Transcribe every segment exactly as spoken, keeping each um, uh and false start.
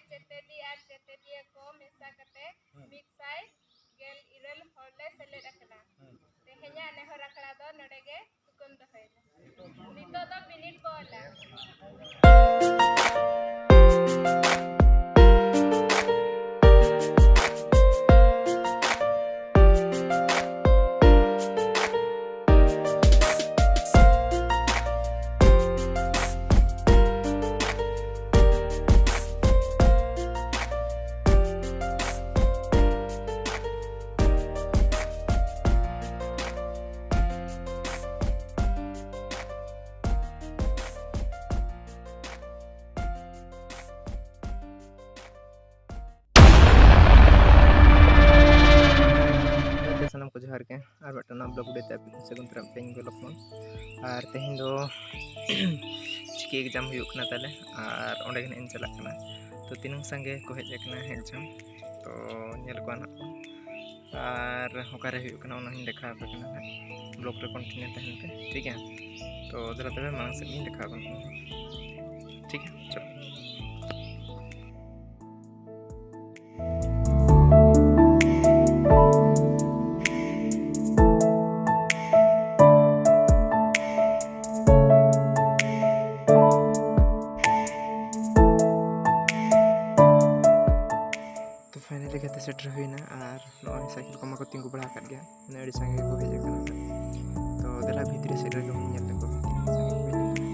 ᱪᱮᱛᱮᱫᱤ ᱟᱨ ᱪᱮᱛᱮᱫᱤᱭᱟᱹ ᱠᱚ ᱢᱮᱥᱟ ᱠᱟᱛᱮ ᱦᱮᱸ᱾ ᱢᱤᱫ ᱥᱟᱭ ᱜᱮᱞ ᱤᱨᱟᱹᱞ ᱦᱚᱲ ᱞᱮ ᱥᱮᱞᱮᱫ ᱟᱠᱟᱱᱟ᱾ ᱦᱮᱸ᱾ ᱛᱮᱦᱮᱧᱟᱜ ᱱᱮᱦᱚᱨ ᱟᱠᱷᱲᱟ ᱫᱚ ᱱᱚᱰᱮ ᱜᱮ ᱛᱷᱩᱠᱟᱹᱢ ᱫᱚᱦᱚᱭᱮᱱᱟ᱾ ᱱᱤᱛᱚᱜ ᱫᱚ ᱵᱤᱱᱤᱰ ᱠᱚ ᱚᱞᱟ᱾ ᱜᱟᱛᱮ ᱥᱟᱱᱟᱢ ᱠᱚ ᱡᱚᱦᱟᱨ ᱜᱮ, ᱟᱨ ᱢᱤᱫᱴᱟᱝ ᱱᱟᱣᱟ vlog video ᱛᱮ ᱟᱯᱮ ᱠᱚ ᱥᱟᱹᱜᱩᱱ ᱫᱟᱨᱟᱢ ᱛᱮᱦᱮᱧ ᱜᱚᱞᱚᱜ ᱠᱟᱱᱟ᱾ ᱟᱨ ᱛᱮᱦᱮᱧ ᱫᱚ ᱪᱤᱠᱤ exam ᱦᱩᱭᱩᱜ ᱠᱟᱱᱟ ᱛᱟᱞᱮ, ᱟᱨ ᱚᱸᱰᱮ ᱜᱮ ᱱᱟᱜ ᱤᱧ ᱪᱟᱞᱟᱜ ᱠᱟᱱᱟ᱾ ᱛᱚ ᱛᱤᱱᱟᱹᱝ ᱥᱟᱸᱜᱮ ᱠᱚ ᱦᱮᱡ ᱟᱠᱟᱱᱟ exam, ᱛᱚ ᱧᱮᱞ ᱠᱚᱣᱟ ᱱᱟᱜ ᱵᱚᱱ᱾ ᱟᱨ ᱚᱠᱟᱨᱮ ᱦᱩᱭᱩᱜ ᱠᱟᱱᱟ ᱚᱱᱟ ᱦᱚᱸᱧ ᱫᱮᱠᱷᱟᱣ ᱟᱯᱮ ᱠᱟᱱᱟ ᱱᱟᱜ᱾ Vlog ᱨᱮ continue ᱛᱟᱦᱮᱱ ᱯᱮ, ᱴᱷᱤᱠ ᱜᱮᱭᱟ? ᱛᱚ ᱫᱮᱞᱟ ᱛᱚᱵᱮ ᱢᱟᱲᱟᱝ ᱥᱮᱫ ᱤᱧ ᱫᱮᱠᱷᱟᱣ ᱟᱵᱚᱱ ᱠᱟᱱᱟ, ᱴᱷᱤᱠ ᱜᱮᱭᱟ? ᱪᱚᱞᱚ᱾ ᱛᱚ finally ᱜᱟᱛᱮ ᱥᱮᱴᱮᱨ ᱦᱩᱭᱱᱟ, ᱟᱨ ᱱᱚᱜᱼᱚᱭ ᱥᱟᱭᱠᱮᱞ ᱠᱚᱢᱟ ᱠᱚ ᱛᱤᱸᱜᱩ ᱵᱟᱲᱟ ᱟᱠᱟᱫ ᱜᱮᱭᱟ, ᱢᱟᱱᱮ ᱟᱹᱰᱤ ᱥᱟᱸᱜᱮ ᱜᱮᱠᱚ ᱦᱮᱡ ᱟᱠᱟᱱᱟ᱾ ᱛᱚ ᱫᱮᱞᱟ ᱵᱷᱤᱛᱨᱤ ᱥᱮᱴᱮᱨ ᱜᱮᱵᱚᱱ ᱧᱮᱞ ᱞᱮᱠᱚ, ᱛᱤᱱᱟᱹᱜ ᱥᱟᱸᱜᱮ ᱠᱚ ᱦᱮᱡ ᱟᱠᱟᱱᱟ᱾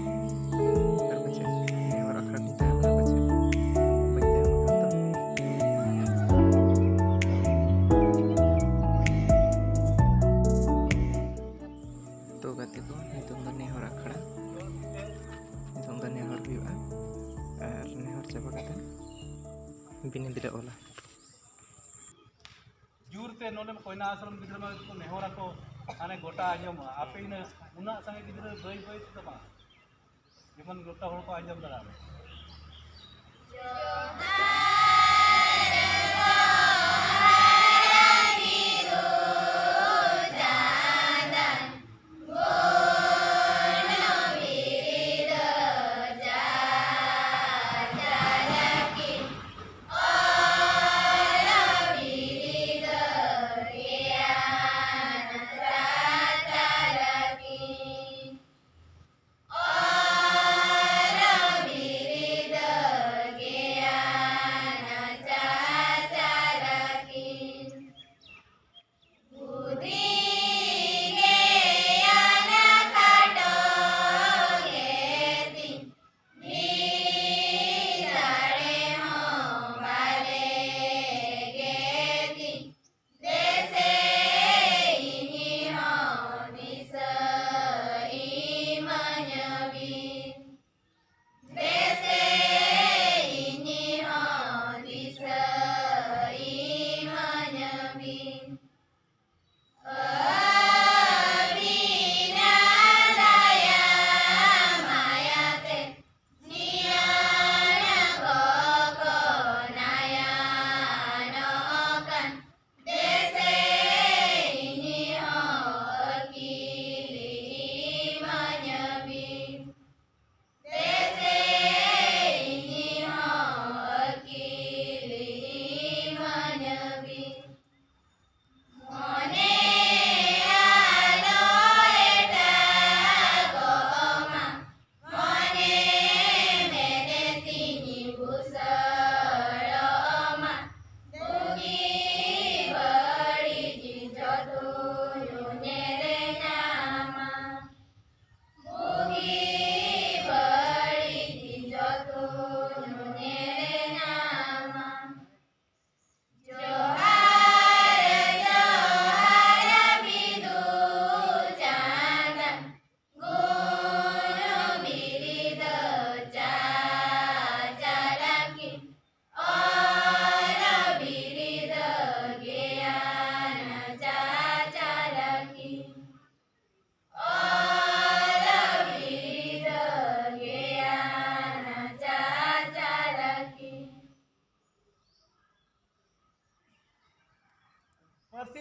ᱟᱨ ᱯᱟᱪᱮᱫ ᱱᱮᱦᱚᱨ ᱟᱠᱷᱲᱟ ᱨᱤᱧ ᱛᱟᱭᱚᱢ ᱮᱱᱟ, ᱯᱟᱪᱮᱫ ᱵᱟᱹᱧ ᱛᱟᱭᱚᱢ ᱟᱠᱟᱱ ᱛᱚ᱾ ᱛᱚ ᱜᱟᱛᱮ ᱠᱚ, ᱱᱤᱛᱚᱝ ᱫᱚ ᱱᱮᱦᱚᱨ ᱟᱠᱷᱲᱟ, ᱱᱤᱛᱚᱝ ᱫᱚ ᱱᱮᱦᱚᱨ ᱦᱩᱭᱩᱜᱼᱟ, ᱟᱨ ᱱᱮᱦᱚᱨ ᱪᱟᱵᱟ ᱠᱟᱛᱮ ᱵᱤᱱᱤᱰ ᱞᱮ ᱚᱞᱟ᱾ ᱡᱳᱨᱛᱮ ᱱᱚᱰᱮ ᱠᱚᱭᱱᱟ ᱟᱥᱨᱚᱢ ᱜᱤᱫᱽᱨᱟᱹ ᱢᱟ ᱠᱚ ᱱᱮᱦᱚᱨ ᱟᱠᱚ, ᱦᱟᱱᱮ ᱜᱚᱴᱟ ᱟᱸᱡᱚᱢᱚᱜᱼᱟ᱾ ᱟᱯᱮ ᱤᱱᱟᱹ ᱩᱱᱟᱹᱜ ᱥᱟᱸᱜᱮ ᱜᱤᱫᱽᱨᱟᱹ ᱵᱟᱹᱭ ᱵᱟᱹᱭ ᱛᱮᱫᱚ ᱵᱟᱝ, ᱡᱮᱢᱚᱱ ᱜᱚᱴᱟ ᱦᱚᱲ ᱠᱚ ᱟᱸᱡᱚᱢ ᱫᱟᱲᱮᱭᱟᱜ ᱢᱟ᱾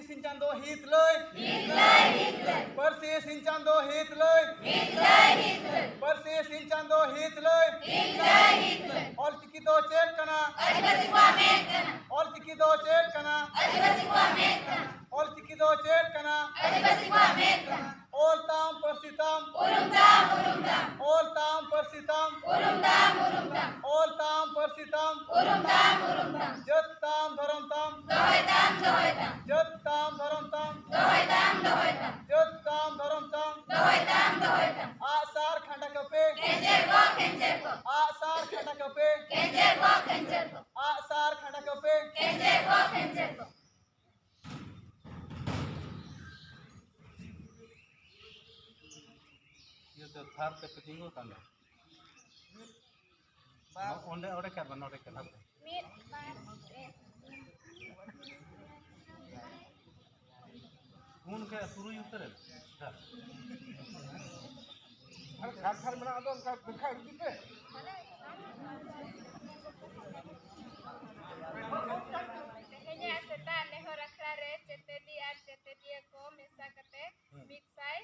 ᱥᱤᱧ ᱪᱟᱸᱫᱚ ᱦᱤᱛ ᱞᱟᱹᱭ᱾ ᱯᱟᱹᱨᱥᱤ ᱥᱤᱧ ᱪᱟᱸᱫᱚ ᱦᱤᱛ ᱞᱟᱹᱭ᱾ ᱯᱟᱹᱨᱥᱤ ᱥᱤᱧ ᱪᱟᱸᱫᱚ ᱦᱤᱛ ᱞᱟᱹᱭ᱾ ᱚᱞᱪᱤᱠᱤ ᱫᱚ ᱪᱮᱫ ᱠᱟᱱᱟ? ᱟᱹᱫᱤᱵᱟᱹᱥᱤ ᱠᱚᱣᱟᱜ ᱢᱮᱫ ᱠᱟᱱᱟ᱾ ᱚᱞᱪᱤᱠᱤ ᱫᱚ ᱪᱮᱫ ᱠᱟᱱᱟ? ᱟᱹᱫᱤᱵᱟᱹᱥᱤ ᱠᱚᱣᱟᱜ ᱢᱮᱫ ᱠᱟᱱᱟ᱾ ᱚᱞᱪᱤᱠᱤ ᱫᱚ ᱪᱮᱫ ᱠᱟᱱᱟ? ᱚᱞ ᱛᱟᱢ, ᱯᱟᱹᱨᱥᱤ ᱛᱟᱢ, ᱩᱨᱩᱢ ᱛᱟᱢ, ᱩᱨᱩᱢ ᱛᱟᱢ᱾ ᱚᱞ ᱛᱟᱢ, ᱯᱟᱹᱨᱥᱤ ᱛᱟᱢ, ᱩᱨᱩᱢ ᱛᱟᱢ, ᱩᱨᱩᱢ ᱛᱟᱢ᱾ ᱚᱞ ᱛᱟᱢ, ᱯᱟᱹᱨᱥᱤ ᱛᱟᱢ, ᱩᱨᱩᱢ ᱛᱟᱢ, ᱩᱨᱩᱢ ᱛᱟᱢ᱾ ᱡᱟᱹᱛ ᱛᱟᱢ, ᱫᱷᱚᱨᱚᱢ ᱛᱟᱢ, ᱫᱚᱦᱚᱭ ᱛᱟᱢ, ᱫᱚᱦᱚᱭ ᱛᱟᱢ᱾ ᱡᱟᱹᱛ ᱛᱟᱢ, ᱫᱷᱚᱨᱚᱢ ᱛᱟᱢ, ᱫᱚᱦᱚᱭ ᱛᱟᱢ, ᱫᱚᱦᱚᱭ ᱛᱟᱢ᱾ ᱡᱟᱹᱛ ᱛᱟᱢ, ᱫᱷᱚᱨᱚᱢ ᱛᱟᱢ, ᱫᱚᱦᱚᱭ ᱛᱟᱢ, ᱫᱚᱦᱚᱭ ᱛᱟᱢ᱾ ᱟᱜ ᱥᱟᱨ ᱠᱷᱟᱸᱰᱟ ᱠᱟᱹᱯᱤ, ᱠᱷᱮᱸᱪᱮᱨ ᱠᱚᱜ, ᱠᱷᱮᱸᱪᱮᱨ ᱠᱚᱜ᱾ ᱟᱜ ᱥᱟᱨ ᱠᱷᱟᱸᱰᱟ ᱠᱟᱹᱯᱤ, ᱠᱷᱮᱸᱪᱮᱨ ᱠᱚᱜ, ᱠᱷᱮᱸᱪᱮᱨ ᱠᱚᱜ᱾ ᱟᱜ ᱥᱟᱨ ᱠᱷᱟᱸᱰᱟ ᱠᱟᱹᱯᱤ, ᱠᱷᱮᱸᱪᱮᱨ ᱠᱚᱜ, ᱠᱷᱮᱸᱪᱮᱨ ᱠᱚᱜ᱾ ᱤᱭᱟᱹ ᱛᱮ ᱛᱷᱟᱨ ᱛᱮ ᱯᱮ ᱛᱤᱸᱜᱩ ᱟᱠᱟᱱ ᱫᱚ᱾ ᱵᱟᱝ᱾ ᱚᱸᱰᱮ, ᱚᱸᱰᱮ ᱠᱷᱟᱱ ᱵᱟᱝ, ᱱᱚᱰᱮ ᱠᱷᱟᱱ ᱦᱟᱯᱮ᱾ ᱢᱤᱫ, ᱵᱟᱨ, ᱯᱮ᱾ ᱯᱩᱱ ᱠᱷᱟᱱ ᱛᱩᱨᱩᱭ ᱩᱛᱟᱹᱨ ᱮᱱ᱾ ᱦᱮᱸ᱾ ᱟᱨ ᱥᱟᱨ ᱥᱟᱨ ᱢᱮᱱᱟᱜ ᱫᱚ ᱚᱱᱠᱟ ᱫᱮᱠᱷᱟ ᱤᱫᱤ ᱯᱮ᱾ ᱛᱮᱦᱮᱧᱟᱜ ᱥᱮᱛᱟᱜ ᱱᱮᱦᱚᱨ ᱟᱠᱷᱲᱟ ᱨᱮ ᱪᱮᱛᱮᱫᱤ ᱟᱨ ᱪᱮᱛᱮᱫᱤᱭᱟᱹ ᱠᱚ ᱢᱮᱥᱟ ᱠᱟᱛᱮ ᱦᱮᱸ᱾ ᱢᱤᱫ ᱥᱟᱭ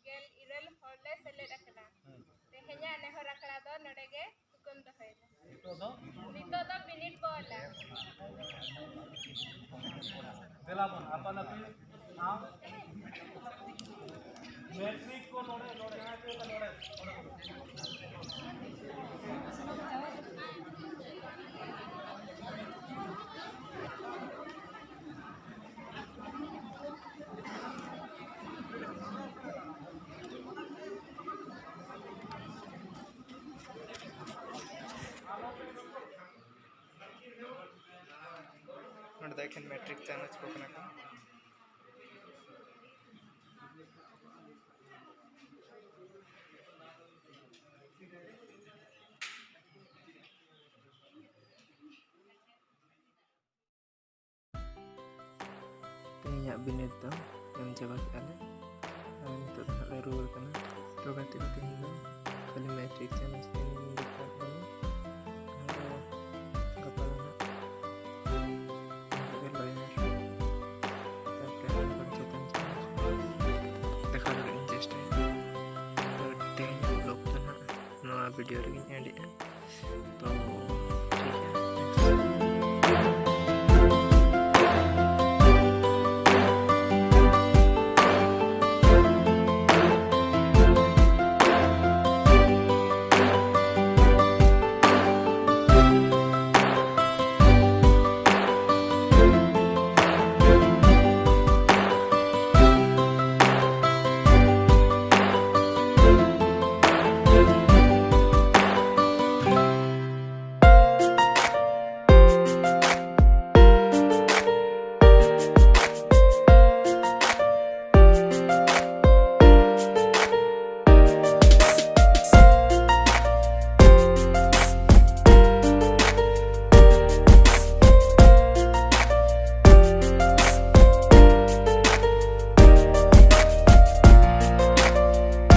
ᱜᱮᱞ ᱤᱨᱟᱹᱞ ᱦᱚᱲ ᱞᱮ ᱥᱮᱞᱮᱫ ᱟᱠᱟᱱᱟ᱾ ᱦᱮᱸ᱾ ᱛᱮᱦᱮᱧᱟᱜ ᱱᱮᱦᱚᱨ ᱟᱠᱷᱲᱟ ᱫᱚ ᱱᱚᱰᱮ ᱜᱮ ᱛᱷᱩᱠᱟᱹᱢ ᱫᱚᱦᱚᱭᱮᱫᱟ᱾ ᱱᱤᱛᱚᱜ ᱫᱚ? ᱱᱤᱛᱚᱜ ᱫᱚ ᱵᱤᱱᱤᱰ ᱠᱚ ᱚᱞᱟ᱾ ᱫᱮᱞᱟ ᱵᱚᱱ ᱟᱯᱟᱱ ᱟᱹᱯᱤᱱ ᱴᱷᱟᱶ᱾ ᱢᱮᱴᱨᱤᱠ ᱠᱚ ᱱᱚᱰᱮ, ᱱᱚᱰᱮ, ᱱᱚᱰᱮ, ᱱᱚᱰᱮ᱾ ᱱᱚᱰᱮ ᱫᱚ ᱮᱠᱷᱮᱱ ᱢᱮᱴᱨᱤᱠ ᱪᱟᱱᱟᱪ ᱠᱚ ᱠᱟᱱᱟ ᱠᱚ᱾ ᱛᱮᱦᱮᱧᱟᱜ ᱵᱤᱱᱤᱰ ᱫᱚ ᱮᱢ ᱪᱟᱵᱟ ᱠᱮᱫᱼᱟ ᱞᱮ᱾ ᱟᱨ ᱱᱤᱛᱚᱜ ᱫᱚ ᱦᱟᱸᱜ ᱞᱮ ᱨᱩᱣᱟᱹᱲ ᱠᱟᱱᱟ᱾ ᱛᱚ ᱜᱟᱛᱮ ᱠᱚ, ᱛᱮᱦᱮᱧ ᱫᱚ ᱠᱷᱟᱹᱞᱤ ᱢᱮᱴᱨᱤᱠ ᱪᱟᱱᱟᱪ ᱜᱮ ᱞᱤᱧ ᱫᱮᱠᱷᱟᱣᱟᱫ ᱵᱚᱱᱟ᱾ ᱟᱨ ᱜᱟᱯᱟ ᱫᱚ ᱦᱟᱸᱜ ᱞᱟᱭᱤᱱ ᱨᱮ ᱵᱷᱤᱰᱤᱭᱳ ᱨᱮᱜᱮᱧ ᱮᱰᱮᱜᱼᱟ᱾ ᱛᱚ ᱴᱷᱤᱠ